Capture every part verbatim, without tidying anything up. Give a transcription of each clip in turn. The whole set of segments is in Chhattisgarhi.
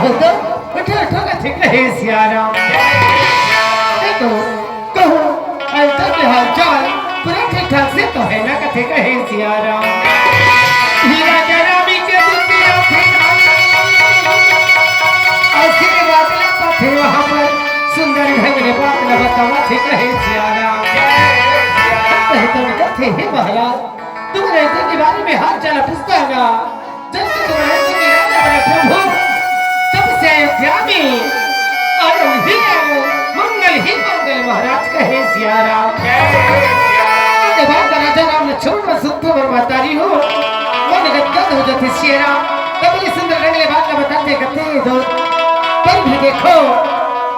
तो उठो, उठो कथे कहे सिया राम। देखो, कहूँ, अयोध्या के हालचाल पूरा ठीक ठाक से तो है ना, कथे कहे सिया राम। हीरा जनामी के दूतिया थे, आशीर्वाद ला पाथे वहाँ पर, सुंदर ढंग ले बात ला बतावा थे कहे सिया राम। कहे तो कथे, हे महाराज, तुम अयोध्या के बारे में हाल चाल पूछता है ना, जब से तुम्हारे से मेरा प्यारा प्रभु, तब से अयोध्या में आनंद ही आनंद, मंगल ही मंगल महाराज कहे सिया राम। जब राजा राम लक्ष्मण व सुत व महतारी हो, मन गदगद हो जाथे सिया राम। तब ये सुंदर रंग ले बात का बताते करते दो, पर भी देखो,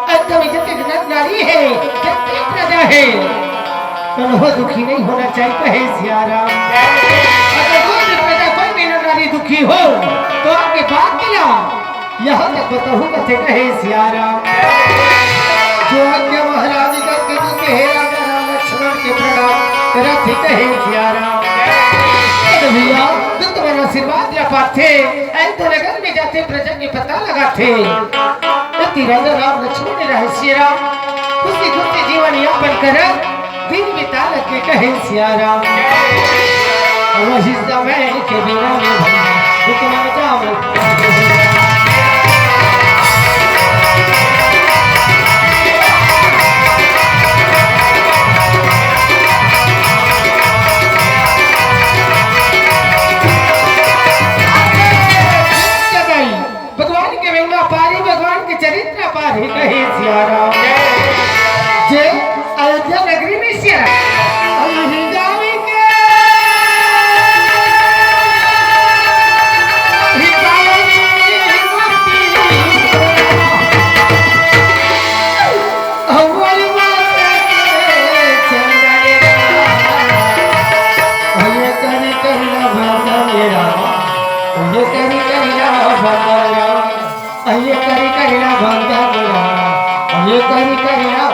अयोध्या में जतेक नर नारी है, जतेक प्रजा है, कन्हो दुखी नहीं होना चाहिए, कहे सिया राम। अगर कोई भी प्रजा, कोई भी नर नारी दुखी हो, तो आके बात दिला, यहाँ तक बताहूँ कथे कहे सिया राम। जो आज्ञा महाराज करके दूँ, हे राजा राम लक्ष्मण के प्रणाम करत हे कहे सिया राम। तो भैया, जो तुम्हारा आशीर्वाद ला पाथे, अयोध्या नगर में जाथे प्रजा के पता लगाथे। इति राजा राम लक्ष्मण रहे सिया राम, खुशी खुशी जीवन यापन करत दिन बिता लगे कहे सिया राम। वही समय के बिना में भंग, इतना जाम। भगवान के महिमा पारी, भगवान के चरित्र पारी कहे सिया राम। जे अयोध्या नगरी में सिया राम। अयोध्या नगरी के ये करी करी ना भंगा मेरा, ये करी करी ना।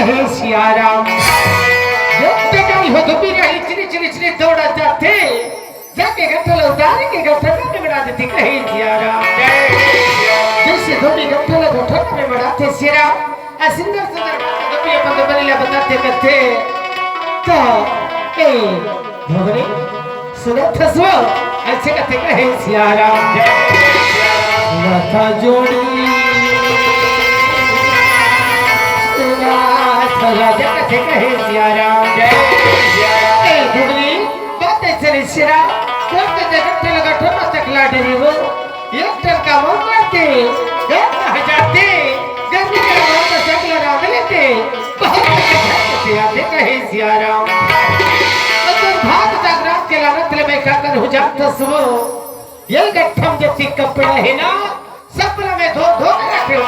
हे सिया राम, जब तक आई हो धोबी रही, चिरी चिरी चिरी दौड़ा जाथे, जाके गट्ठा ला उतार के गट्ठा में बड़ा देती कहे सिया राम। जैसे धोबी गट्ठा ला गट्ठा में बड़ा थे सिया राम, आ सुंदर सुंदर बात धोबी अपन तो बनेला बताते करते। तो, ए, भगनी, सुनत हसो, ऐसे कथे कहे सिया राम। लता जोड़ी नाथ राजा कथे कहे सिया राम। ए भगनी, बात ऐसे नहीं सिया राम। कोई तो जगत के लगा ठोका चकला डरी वो। एक ठन का मौका ते, एक हजार ते, गर्मी के मौका चकला राम लेते। बहुत अच्छा से आते कहे सिया राम। अगर भाग जागरात के लानत ले मैं का कर हो जात हसो। ये गट्ठम जो ती कपड़ा है ना, सपना में धो धो के रखे हो।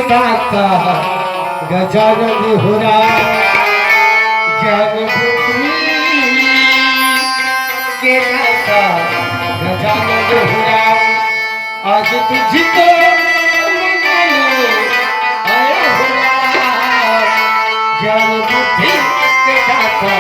दाता गजानन हो राम, ज्ञान बुद्धि के दाता गजानन हो राम। आज तुझको मनाने आया हो राम, ज्ञान बुद्धि के दाता